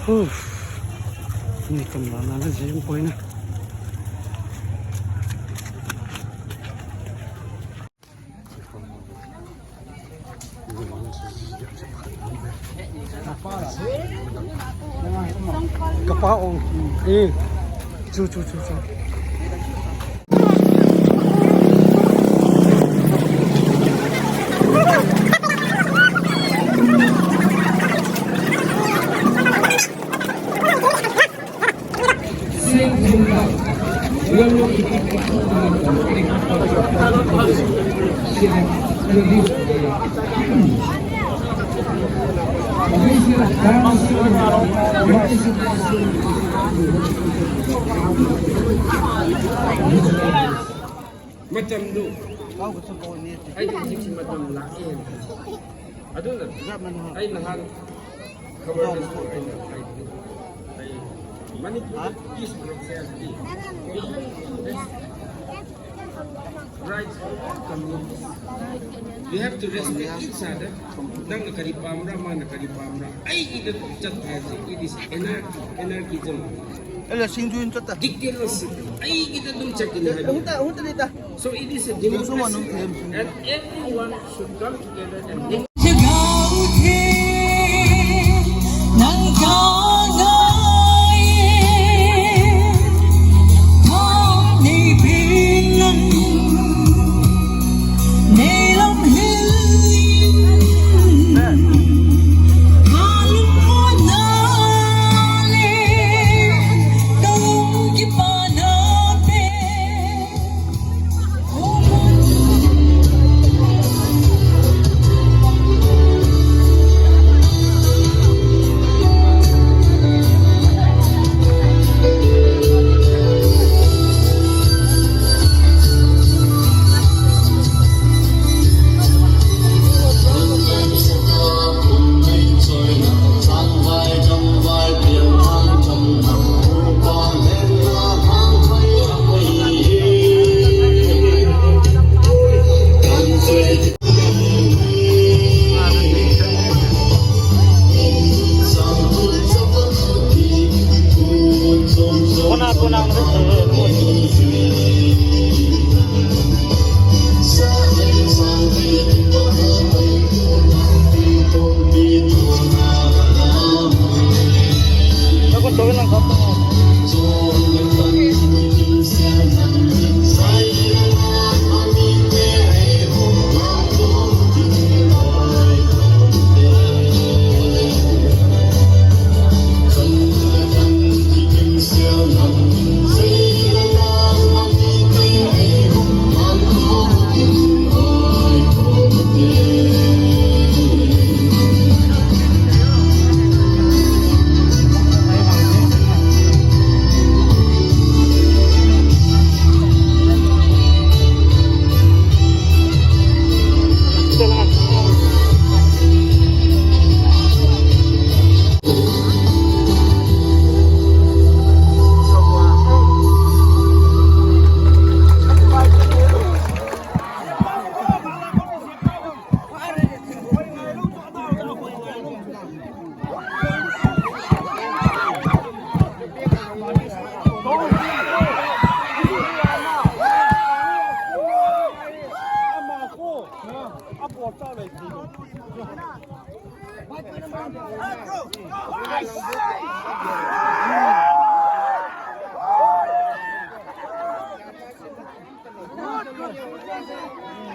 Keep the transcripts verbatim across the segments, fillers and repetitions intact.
Uff. Ini kemana lagi yang poinnya? Kapaong. Eh. Chu, chu, chu, chu. Matamdu. Ay, di sik matam la. Aduna. Ay, nahan. Cover this one. Ay, ay, ay. Manipur peace process. Right. You have to respect each other. Nang nakari pamra, ma nakari pamra. Ay, ida chat haji. It is anarchy, anarchism. Ela singjuin chat ta. Dictatorship. Ay, ida dum chat ini haji. Hunta, hunta dita. So it is a democracy, and everyone should come together and make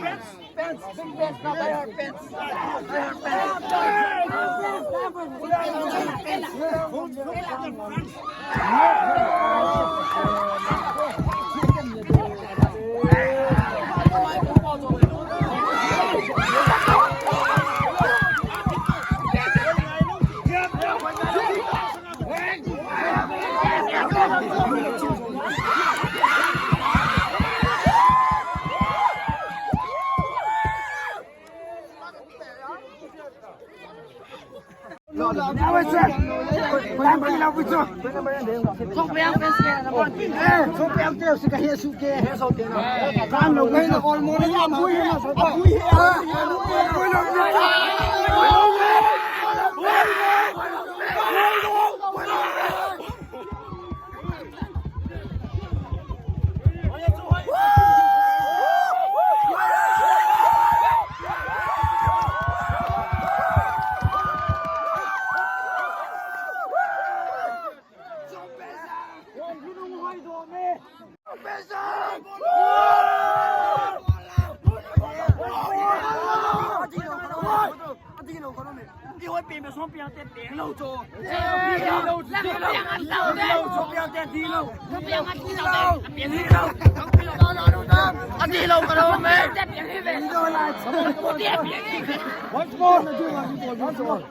Pants, pants, big pants, not bad pants. Once more. Once more.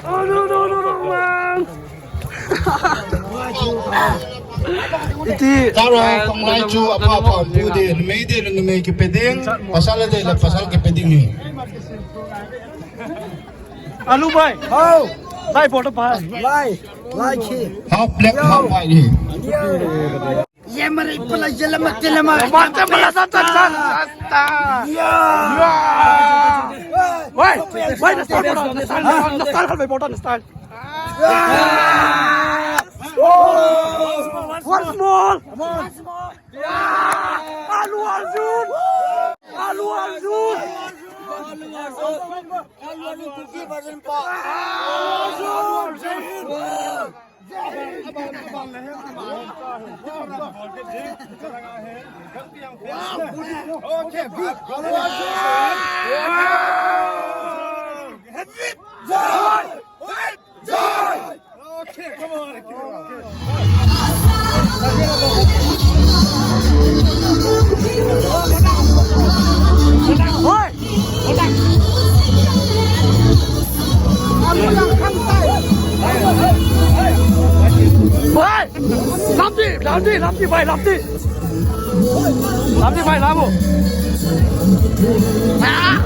Oh, no, no, no, no, man. Iti, Tara, ah, pangmai chu apa apa pu de, mei de, mei ke peding, pasal de, la pasal ke peding ni. Alu bai. Hau. Bai, photo bai. Bai. Bai ki. Half black, half white ni. Ye mari pula jela mati lama. Mati pula sata sata. Ya. Ya. Woi, woi, na style, na style, na style, na style. Once more. Allu Arjun. Allu Arjun. Allu Arjun. Lamti, lamti, lamti, bai, lamti. Lamti, bai, lamu. Ah!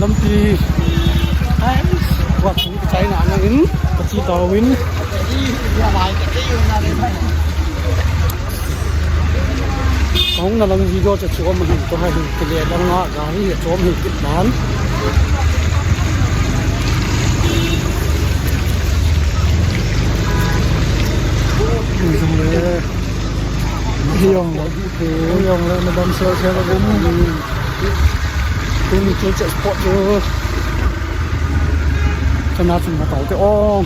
Lampi. Ais, wah, ini China anak ini, kecil tahu ini. Kong na lam video cha chuam hin to hai hin kile dang na gari ya chuam hin kit man. Hiong, hiong le na bam sel sel le ni. Ini tu check spot tu. Kena cuma tahu tu oh.